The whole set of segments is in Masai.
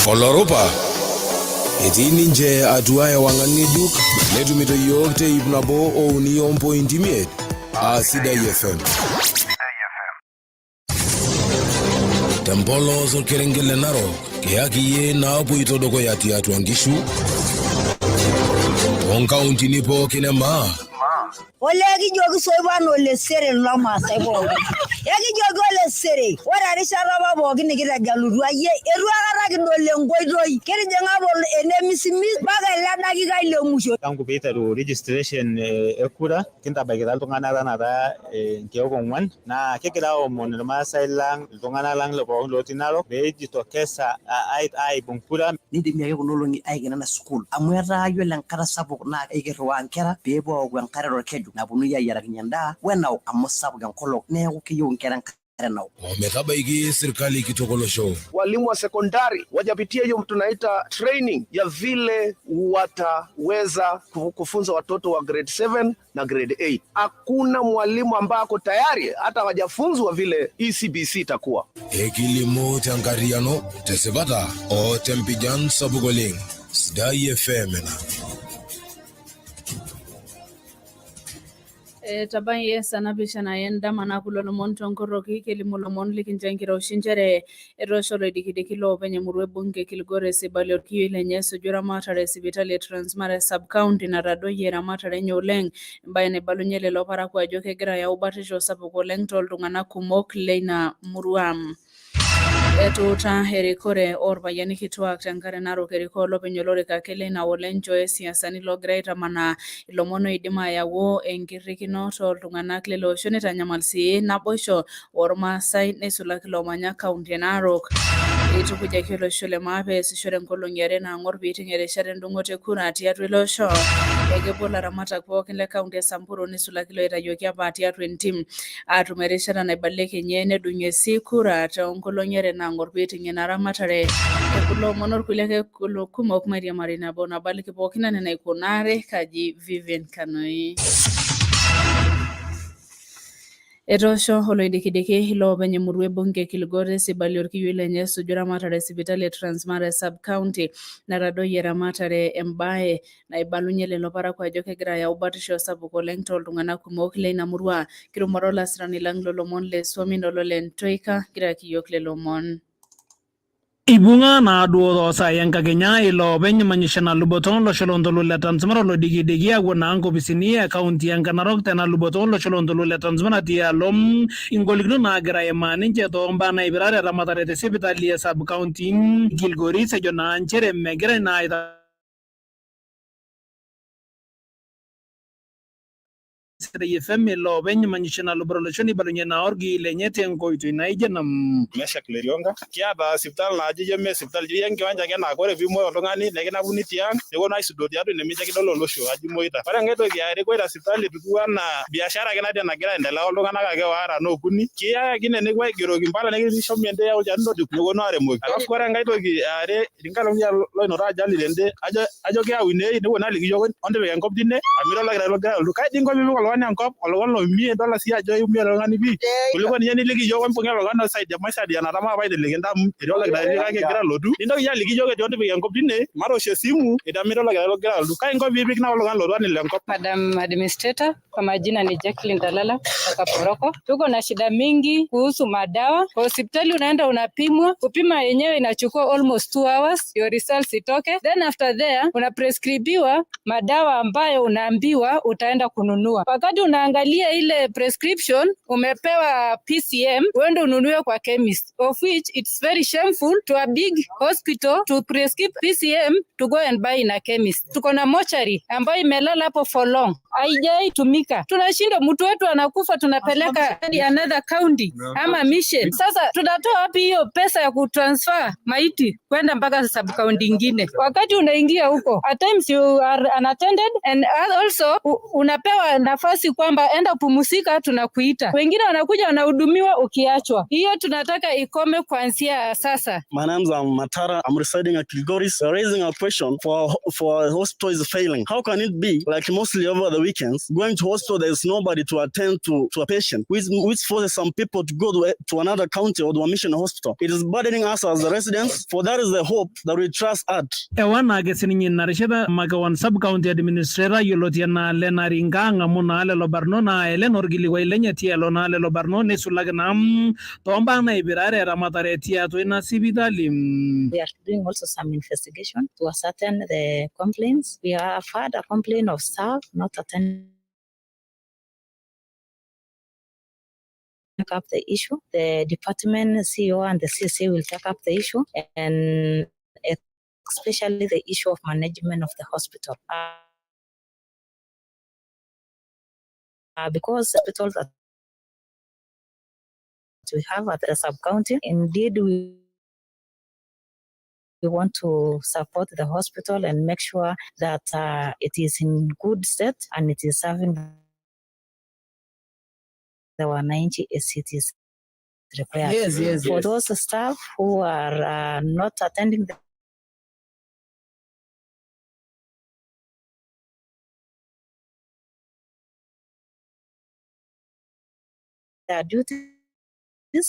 Olorupa etii ninche atua ewang'an ng'ejuk netumito iyiook te 103.5 aa Sidai FM. Tempolos orkerenget le Narok kiyaki iyie naapoito dukuya tiatua nkishu toonkauntini pookin e maa. Olee kijoki soipan ole sere lomaasai pookin. Ekijoki ole sere, ore erishata apa pookin nikitegelutua iyie, eitu aikata kidol enkoitoi. Kitijing'a apa enemisimis mpaka ele dakikai le musho. Tangu peiteru registration e kura kintabaikita iltung'anak tanakata nkeek ong'uan naa kigira aomon irmaasai lang iltung'anak lang pookin lotii Narok pee ijitokeza aibung kura. Nidimi ake kuna olong'i aikena ena sukuul amu etaa yiolo enkata sapuk naa ekirriwaa nkera pee epuo aoku enkare torkeju naponunui ayiarakinye endaa wenaok amu sapuk enkolong neeku keyieu inkera enkare naok. Ometabaiki sirkali kitok olosho. Walimu wa sekondari wajapitia hiyo tunaita training ya vile wataweza kufunza watoto wa grade 7 na grade 8. Hakuna mwalimu ambaye ako tayari, hata hawajafunzwa vile ECBC itakuwa. Ekilimu tenkariano tesipata o tempijan sapuk oleng. Sidai FM ena. Etabayie saa napishana endama naa kulo lomon tonkoroki kelimu lomon likincho enkiroshi nchere etoosho oloidikidiki loopeny emurua e bunge Kilgoris eibalie orkiyioi lenye esuju eramatare e sipitali e Transmara e sub-county natadoyie eramatare enye oleng, embaye naibalunye lelo parakuo ajo kegira ayau batisho sapuk oleng tooltung'anak kumok leina murua. Etuuta erikore oorpayiani kituak tenkare narok erikoo olopeny olorika ake leina olenchoo siasani loogira aitamanaa ilomon oidim ayau enkirrikino tooltung'anak lele osho neitanyamal sii naboisho ormaasai neisulaki loomanya kaunti e Narok. Eitukujaki olosho le maa peesishore nkolong'i are naang'or piiting erishata endung'oto e kura tiatua ele osho. Ekepuo ilaramatak pookin le kaunti e Samburu neisulaki loitayioki apa tiatua entim aatum erishata naibalieki enye nedung'ie sii kura toonkolong'i are naang'or piiting ina ramatare. Kulo omon orkulie ake kumok mairiamari nabo nabaliki pookin anaa enaikunari kaji Vivian Kanoi. Etoosho oloidikidiki loopeny emurua e bunge Kilgoris eibalie orkiyioi lenye esuju eramatare e sipitali e Transmara e sub-county natadoyie eramatare embae naibalunye lelo parakuo ajo kegira ayau batisho sapuk oleng tooltung'anak kumok leina murua. Kitumore olasirani lang lolomon le Suomi nolole Ntoika kiraki yiok lelo omon. Ibung'a naa duo toosai enkakenya iloopeny manyisho ena luboto olosho loontoluo le Transmara olodikidiki aapuo naa nkopisini e kaunti e Narok tena luboto olosho loontoluo le Transmara tialo ingolikinot naagira aimaa ninche toombaa naipirare eramatare te sipitali e sub county Kilgoris ejo naa nchere megirai naa Sidai FM iloopeny manyisho ina luboto olosho neibalunye naa orkii lenye tenkoitoi naijo ena. Meshak Lerionka. Kiata sipitali naaji ijo mee sipitali, ijo enkiwanja ake naa ore piimuoi oltung'ani nekinapuni tiang' neponu aisudoo tiatua ine mincho kidol olosho ajo imoita. Ore enkae toki eare ore sipitali etiu anaa biashara ake natii nagira aendelea oltung'anak ake waare anaa okuni, kiyai ake ine nepuo aigeroki mpala nikijokini shomo ende yau olchani neponu aremoki. Alafu ore enkae toki eare etii nkae loinoto ajali tende ajo keyau ine neponu aliki iyiook ontipika enkop tine amu ira oldakitari logira alotu. Kaji inko piipik oltung'ani enkop oltung'ani loimie idol siyie ajo eumie ele tung'ani pii kuliko ninye niliki iyiook ombung'a ele tung'ani oisaidia maisaidianata maape aiteleki intae amu etii oldakitari kake egira alotu. Nintoki iyie aliki iyiook ejo ontipika enkop tine matoosh esimu etii oldakitari logira alotu. Kai inko piipik naa oltung'ani lotu anaa enkop. Madam Administrator, kwa majina ni Jacqueline Dalala kutoka Poroko. Tuko na shida mingi kuhusu madawa. Kwa hospitali unaenda unapimwa, kupima yenyewe inachukua almost 2 hours your results itoke. Then after there unaprescribiwa madawa ambayo unaambiwa utaenda kununua. Wakati Wakati unaangalia ile prescription umepewa PCM, uende ununue kwa chemist, of which it's very shameful to a big hospital to prescribe PCM to go and buy in a chemist. Tuko na mochari ambayo imelala hapo for long, haijaitumika. Tunashindwa, mtu wetu anakufa, tunapeleka hadi another county ama mission. Sasa tunatoa wapi hiyo pesa ya kutransfer maiti kwenda mpaka sub county ingine? Wakati unaingia huko, at times you are unattended and also unapewa nafasi kwamba enda pumzika, tunakuita. Wengine wanakuja wanahudumiwa ukiachwa. Hiyo tunataka ikome kuanzia sasa. My name's Matara. I'm residing at Kilgoris. We're raising a question for our hospital is failing. How can it be, like mostly over the weekends, going to hospital there's nobody to attend to a patient, which forces some people to go to another county or to a mission hospital. It is burdening us as the residents. For that is the hope that we trust at. Ewa naake sininye ina rishata makewan sub county administrator yioloti enaa Lena Ringa ang'amu naa lelo barnot naa elen orkilikuai lenye tialo naa lelo barnot neisulaki naa tombaa naipirare eramatare tiatua ina sipitali. We are doing also some investigation to ascertain the complaints. We have had a complaint of staff not attending up the issue. The department CEO and the CC will take up the issue, and especially the issue of management of the hospital. Because hospitals that we have at the sub-county, indeed we want to support the hospital and make sure that it is in good state and it is serving the wananchi as it is required. Yes, For yes. those staff who are not attending their duties,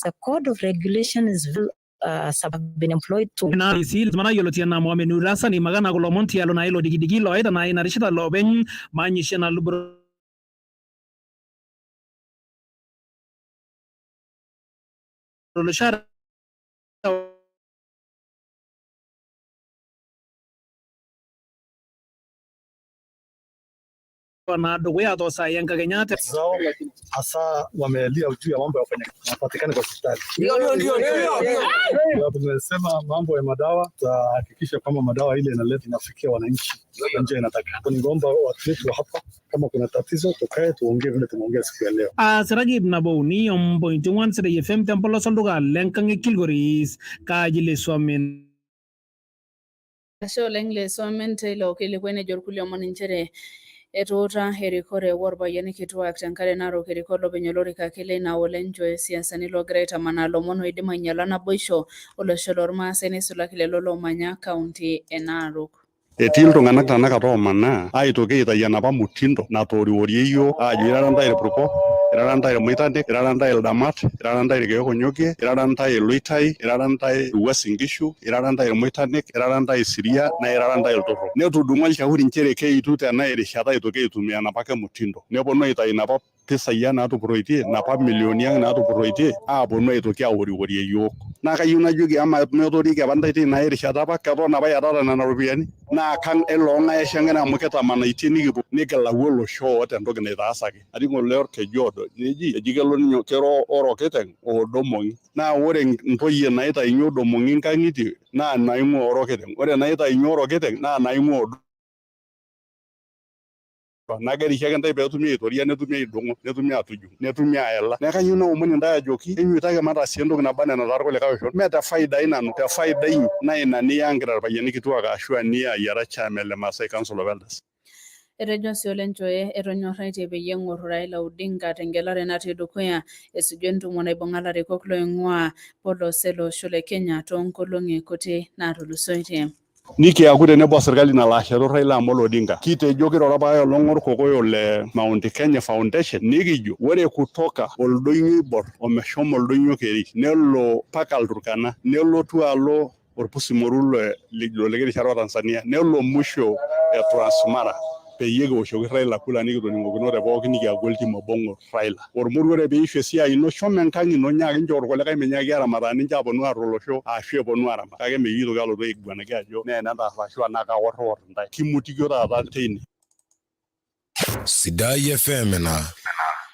the code of regulation is have been employed to Na sii iltung'anak yioloti enaa Mohamed Nur Hassan eimaka naa kulo omon tialo naa ilo dikidiki loita naa ina rishata loopeny manyisho ena luboto olosho naa dukuya toosai enkakenya te zao hasa wamelia juu ya mambo ya wafanya hawapatikani kwa hospitali. Ndio. Ndio tumesema mambo ya madawa, tutahakikisha kwamba madawa ile inaleta inafikia wananchi kwa njia inataka. Ningeomba watu wetu wa hapa, kama kuna tatizo tukae tuongee vile tumeongea siku ya leo. Asiraki ip nabo uni ompointi ong'uan Sidai FM tempolos olduka lenkang e Kilgoris kaaji lesuamen. Ashe oleng lesuamen teilo kilikuai nejo irkulie omon nchere etuuta erikore worpayiani kituak tenkare narok erikoo olopeny olorika ake leina olencho siasani loogira aitamanaa lomon oidim ainyiala naboisho olosho lormaasai neisulaki lelo loomanya kaunti e Narok. Etii iltung'anak tanakata omanaa aitoki aitayu enapa mutindo natooriworie yiok aajo irara ntae irpurko, irara ntae irmoitanik, irara ntae ildamat, irara ntae irkeek onyokie, irara ntae iloitai, irara ntae Uasin Gishu, irara ntae irmoitanik, irara ntae isiria naa irara ntae ilturro. Netudung'o olshauri nchere keitu tena erishata aitoki aitumia enapa ake mutindo. Neponu aitayu inapa pisai ang' naatupuroitie, napa milioni ang' naatupuroitie aaponu aitoki aoriworie yiok. Naa kayieu najoki amaa metorieki apa ntae teina rishata apa keton apa iyatata nena ropiyiani? Naa kang' iloong'ae eshang'ira amu kitamanaitie nikipuo nikilau olosho oota entoki naitaasaki. Atii ng'ole orkeju oodo neji eji kelo ninye kero ore okiteng' oodo mong'i. Naa ore ntoyie naitayuni odo mong'i nkang'itie naa naing'ua orokiteng', ore naitayuni orokiteng' naa naing'ua odo. Naa kerishie ake ntae peetumi aitoria netumi aidong'o netumi aatujung' netumi aela. Neeku kayieu naomon intae ajoki enyuita ake mataasie entoki naba anaa enataara kulikae oshon. Mee te faida ai nanu, te faida inyi naa ina niya ngira irpayiani kituak ashu eniya ira chairman le Maasai Council of Elders. Etejo sii Ole etonyorraitie peyie eng'or Raila Odinga tengelare natii dukuya esuju entumo naibung'a ilarikok loing'ua polos ele osho le Kenya toonkolong'i kuti naatulusoitie. Nikiaku tenebo serkali nalo ashetu Raila Amolo Odinga. Kitejo kiroro apa olong orkokoyo le Mount Kenya Foundation nikijo ore kutoka oldonyo oibor omeshomo oldonyo keri nelo mpaka Ilturkana nelotu alo orpusi moru lekirishata wa Tanzania nelo musho e Transmara peyie kiwoshoki Raila kura nikitoning'okinote pookin nikiaku oltim obo ong'or Raila. Ormoruo ore piishu esiai ino shomo enkang' ino nyaaki nchoo irkulikae menyaaki aramataa ninche aponu aar olosho ashu eponu aramat kake meyieu aitoki alotu aiguanaki ajo nee enetaasa ashu anaa kaworriwor intae. Kimutikio taata teine. Sidai FM ina.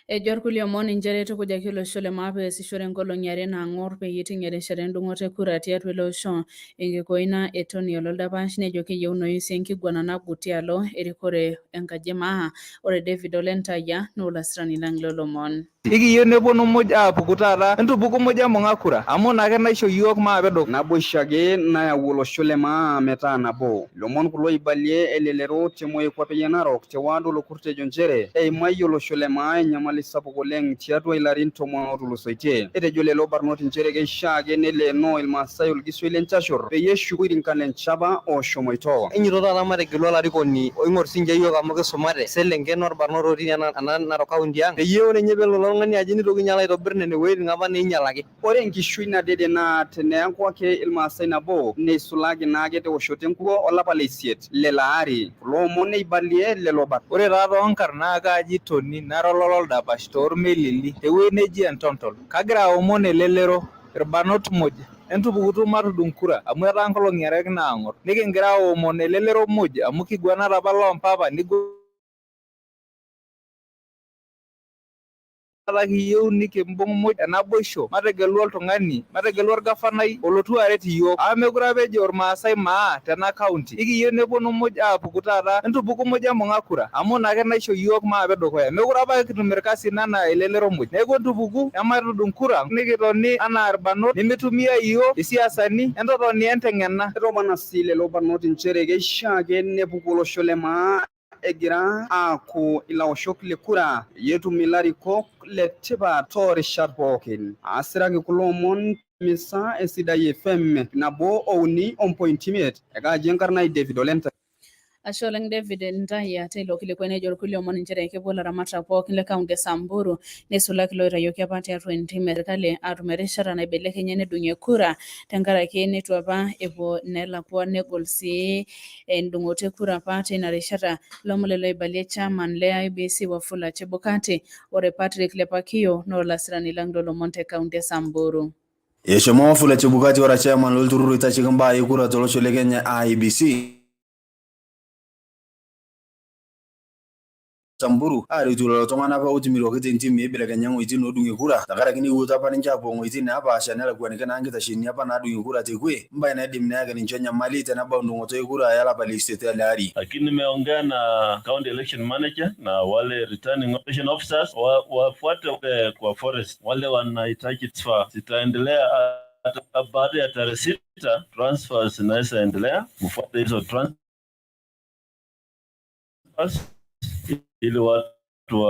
Ejo irkulie omon nchere eitukujaki olosho le maa peesishore nkolong'i are naang'or peyie eiting erishata endung'oto e kura tiatua ele osho. Enkikoo ina e Tony Ololdapash nejo keyieunoyu sii enkiguana nagut tialo erikore enkaji e maa. Ore David Ole Ntayia naa olasirani lang lolomon. Ikiyieu neponu muj aapuku taata, entupuku muj embung'a kura amu ina ake naisho iyiook maape dukuya. Naboisho ake nayau olosho le maa metaa nabo. Ilomon kulo oibalie elelero te moikuape e Narok te ward Olokurtejo nchere eimayie olosho le maa enyamali sapuk oleng tiatua ilarin 10 ootulusoitie. Etejo lelo barnot nchere keishaa ake neleenoo Ilmaasai olkisioi le nchashur peyie eshuku irinkan lenche apa ooshomoito. Enyoito taata mategelu olarikoni oing'or sinche iyiook amu kisumate, selenken orbarnot otii ena Narok County ang, peyie ore ninye pelo ilo tung'ani aji nitoki ninye alo aitobir nene wuejitin apa neinyialaki. Ore enkishui nadede naa teneaku ake Ilmaasai nabo neisulaki naake tewoshoto enkukuo olapa le isiet lelo aari. Kulo omon neibalie lelo barnot. Ore taa toonkarn naa kaaji Tony nara olololdapash toormelili tewueji neji Entontol. Kagira aomon elelero, irbarnot muj, entupukutu matudung kura amu etaa nkolong'i are ake naang'or. Nikingira aomon elelero muj amu kiguanate apa loompapa kiyieu nikimbung muj enaboisho mategelu oltung'ani mategelu orgafanai olotu aret iyiook amu mekure apa ejo irmaasai maa tena county. Ikiyieu neponu muj aapuku taata entupuku muj embung'a kura amu ina ake naisho iyiook maape dukuya. Mekure apa kitum irkasin anaa elelero muj. Neeku entupuku ematudung kura nikitoni anaa irbarnot nemeitumia iyiook isiasani entotoni enteng'ena. Etopona sii lelo barnot nchere keishaa ake nepuku olosho le maa egira aaku ilaoshok le kura peyie etum ilarikok le tipat toorishat pookin. Aasiraki kulo omon misa e Sidai FM 103.5 ekaaji enkarna ai David Olenta. Ashe oleng David Ntayia teilo kilikuai nejo irkulie omon nchere kepuo ilaramatak pookin le kaunti e Samburu neisulaki loitayioki apa tiatua entim e serkali aatum erishata naibelekenyie nedung'ie kura tenkaraki neitu apa epuo nelakua negol sii endung'oto e kura apa teina rishata. Lomon lelo oibalie chairman le IEBC Wafula Chebukati. Ore Patrick Lepakio naa olasirani lang lolomon te kaunti e Samburu. Eshomo Wafula Chebukati ora chairman lolturur oitasheki imbaa e kura tolosho le Kenya IEBC Samburu aaretu lelo tung'anak apa ootimiruaki tentim meibelekenya ng'oitin oodung'ie kura tenkaraki newuoto apa ninche aapuo ng'oitin naapaasha nelakuaniki naa nkitashenini apa naadung'ie kura tekwe embae naidim neyaki ninche enyamali tenebau ndung'oto e kura e lapa le isiet ele ari. Lakini nimeongea na county election manager na wale returning election officers wafuate kwa forest wale wanahitaji transfer zitaendelea hata baada ya tarehe 6, transfers zinaweza endelea, mfuate hizo transfers ili watu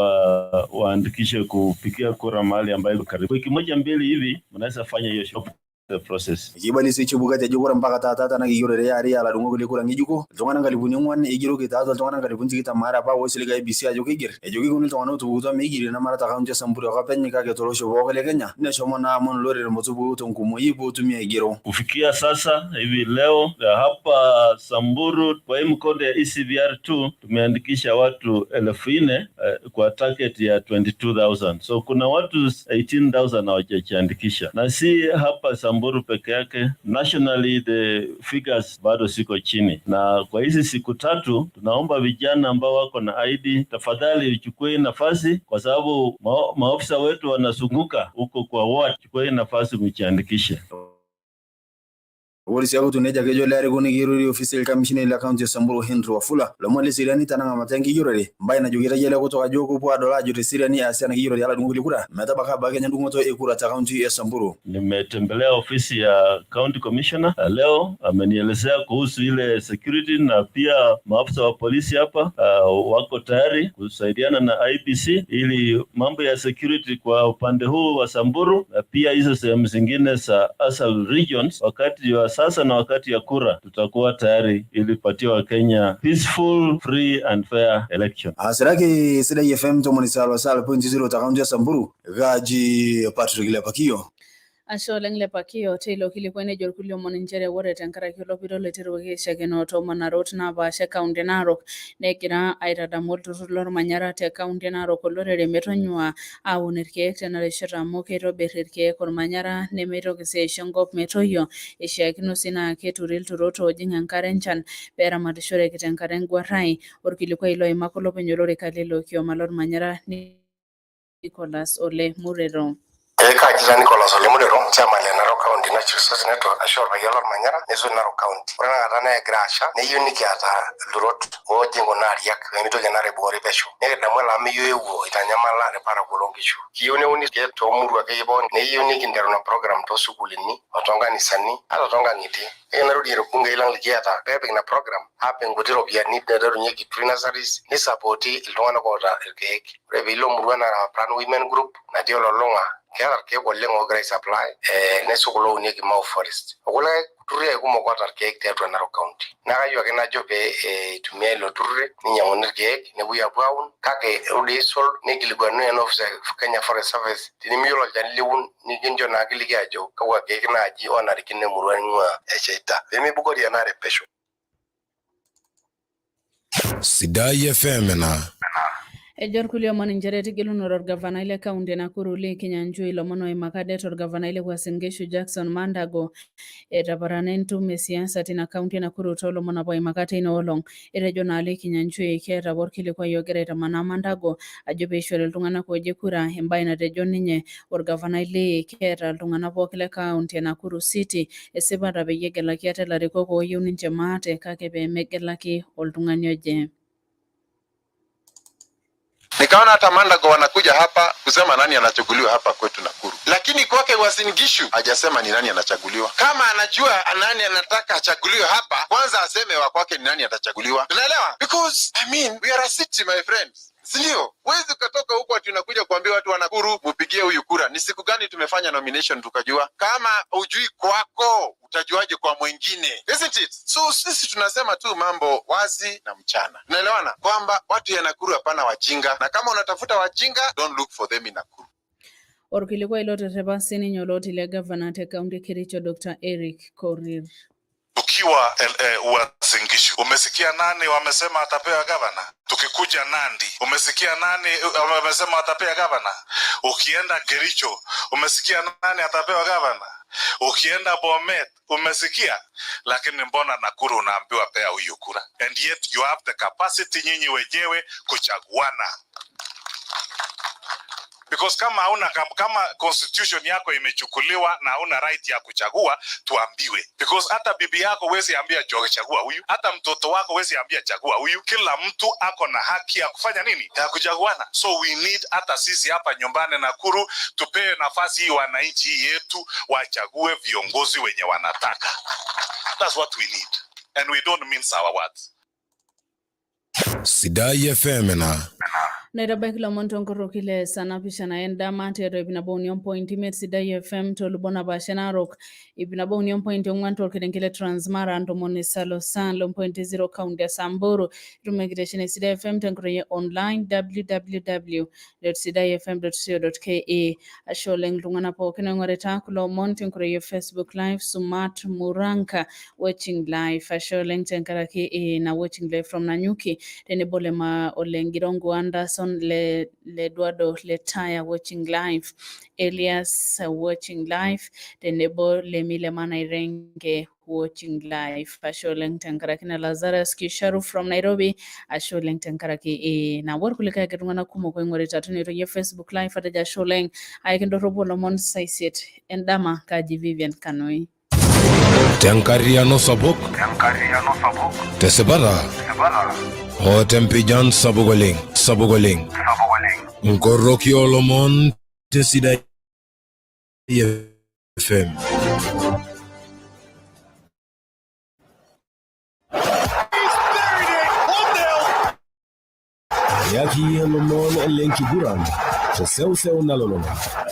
waandikishe kupigia kura mahali ambayo karibu. Wiki moja mbili hivi mnaweza fanya hiyo shop the process. Ekeibali sii Chebukati ajo ore mpaka taata tena kiyiolo are aa ladung'ok le kura ng'ejuko iltung'anak 4,000 eigeroki tiatua iltung'anak 22,000 apa oisilig IEBC ajo keiger ejo kekuni iltung'anak otupukutuo meigeri nemara te kaunti e Samburu ake openy kake tolosho pooki le Kenya neshomo naa amon olorere metupuku tenkumoi pootumi aigero. Kufikia sasa hivi leo hapa Samburu kwa hii mkondo ya ECVR2 tumeandikisha watu 4,000 kwa target ya 22,000. So kuna watu 18,000 hawajajiandikisha, na si hapa Samburu peke yake, nationally the figures bado siko chini. Na kwa hizi siku 3 tunaomba vijana ambao wako na ID tafadhali uchukue nafasi, kwa sababu maofisa wetu wanazunguka huko kwa ward. Chukue nafasi mjiandikishe. Ore sii ake nejia kejo ele arikoni keirorie ofisi olkamishinai le kaunti e Samburu Henry Wafula lomon leseriani tenang'amata enkigerore embae najo keitayiolo kutuk ajo kepuo adol ajo teseriani easi ena kigerore oladung'ok le kura metabaki abaki kenya endung'oto e kura te kaunti e Samburu. Nimetembelea ofisi ya county commissioner leo, amenielezea kuhusu ile security na pia maafisa wa polisi hapa wako tayari kusaidiana na IEBC ili mambo ya security kwa upande huu wa Samburu na pia hizo sehemu zingine za ASAL regions, wakati wa sasa na wakati ya kura tutakuwa tayari ili kupatia Wakenya peaceful, free and fair election. Asiraki Sidai FM 97.0 te kaunti e Samburu, Gaji Patrick Lepakio. Ashe oleng Lepakio teilo kilikuai nejo irkulie omon nchere ore tenkaraki olopiro loiteruaki aishakenoo toomanarot napaasha e kaunti e Narok negira aitadamu olturrur lormanyara te kaunti e Narok olorere metonyua aun irkeek tena rishata amu keitobir irkeek ormanyara nemeitoki sii aisho enkop metoyio. Eishiakino sii naa keturi ilturot oojing enkare enchan peeramatishoreki tenkata enguarrai. Orkilikuai loimaka olopeny olorika leilo kioma lormanyara Nicholas Ole Murero. Ee kaji taa Nicholas Ole Murero, chairman le Narok County Natural Resources Network ashu orpayian lormanyara neisul Narok County. Ore tenakata naa egira asha neyieu nikiata ilturot oojing kuna ariak pee mitoki enaare aibukori pesho. Nikidamu ele ameyu oyewuo oitanyamala irparakuo loonkishu. Kiyieu neuni irkeek toomurua akeyie pookin neyieu nikinteru ina program toosukuulini o toonkanisani ata toonkang'itie. Ekinaroriyie irbungei lang likiata pee epik ina program aapik nkuti ropiyiani naiterunyeki tree nurseries nisapooti iltung'anak oota irkeek. Ore piilo murua nara Pran Women Group natii ololung'a keeta irkeek oleng oogira ai supply neisul kulo ounieki Mau Forest okulikae turruri ake kumok oota irkeek tiatua Narok County. Naa kayieu ake najo pee eitumiai ilo turruri ninyiang'uni irkeek nepuoi apuo aun kake ore dii eisul nikilikuanuni ena office e Kenya Forest Service tenimiyiolo olchani liun nikincho naa kiliki ajo kakwa keek naaji oonarikino emurua ning'uaa esheita pee mibukori enaare pesho. Sidai FM ena. Ejo irkulie omon nchere etigilunore orgavanai le kaunti e Nakuru Lee Kinyanjui ilomon oimaka det orgavanai le Uasin Gishu Jackson Mandago etaparana entumo e siasa tina kaunti e Nakuru toolomon apa oimaka teina olong. Etejo naa Lee Kinyanjui keeta apa orkilikuai ogira aitamanaa Mandago ajo peishori iltung'anak ooje kura, embae natejo ninye orgavanai Lee keeta iltung'anak pooki le kaunti e Nakuru City esipata peyie egelaki ate ilarikok ooyieu ninche maate kake peemegelaki oltung'ani oje. Nikaona hata Mandago wanakuja hapa kusema nani anachaguliwa hapa kwetu Nakuru, lakini kwake Uasin Gishu hajasema ni nani anachaguliwa. Kama anajua nani anataka achaguliwe hapa, kwanza aseme wa kwake ni nani atachaguliwa. Tunaelewa? Because I mean, we are a city, my friends. Si ndio? Huwezi ukatoka huko ati unakuja kuambia watu wa Nakuru mupigie huyu kura. Ni siku gani tumefanya nomination tukajua? Kama hujui kwako, utajuaje kwa mwingine? Isn't it? So sisi tunasema tu mambo wazi na mchana. Tunaelewana kwamba watu ya Nakuru hapana wajinga, na kama unatafuta wajinga, don't look for them in Nakuru. Orkilikuai loterepa sininye oloti le gavana te kaunti e Kericho Dr. Eric Korir. Tukiwa Uasin Gishu, umesikia nani wamesema atapewa gavana? Tukikuja Nandi, umesikia nani wamesema atapewa gavana? Ukienda Kericho, umesikia nani atapewa gavana? Ukienda Bomet, umesikia? Lakini mbona Nakuru unaambiwa pea huyu kura? And yet you have the capacity nyinyi wenyewe kuchaguana because kama hauna kama constitution yako imechukuliwa na hauna right ya kuchagua, tuambiwe. Because hata bibi yako huwezi ambia chagua huyu, hata mtoto wako huwezi ambia chagua huyu. Kila mtu ako na haki ya kufanya nini? Ya kuchaguana. So we need hata sisi hapa nyumbani Nakuru tupewe nafasi hii, wananchi yetu wachague viongozi wenye wanataka. That's what we need and we don't mince our words. Sidai FM ena. Naitabaiki ilomon tonkoroki le saa napishana endama tiatua 103.5 Sidai FM tolubot napaasha Narok, 103.4 torkerenket le Transmara, 97.0 kaunti e Samburu. Itum enkitesheni e Sidai FM tenkoitoi e online www.sidaifm.co.ke. Ashe oleng iltung'anak pookin oing'orita kulo omon tenkoitoi e Facebook Live, Sumat Muranka watching live. Ashe oleng tenkaraki ina watching live from Nanyuki tenebo Lema Olengirongo Anderson le Leduardo Letaya watching live, Elias watching live tenebo Lemile Manairenge watching live. Ashe oleng tenkaraki na Lazarus Kisharu from Nairobi. Ashe oleng tenkaraki na ore kulikae ake tung'anak kumok oing'orita tina oitoi e Facebook live atejo ashe oleng. Aikindorropu olomon saa isiet endama kaji Vivian Kanoi. Tenkarriyiano sapuk tesipata o tempijan sapuk oleng sapuk oleng nkoroki oolomon te Sidai FM. Eyaki iyie lomon lenkiguran teseuseu nalulung'a.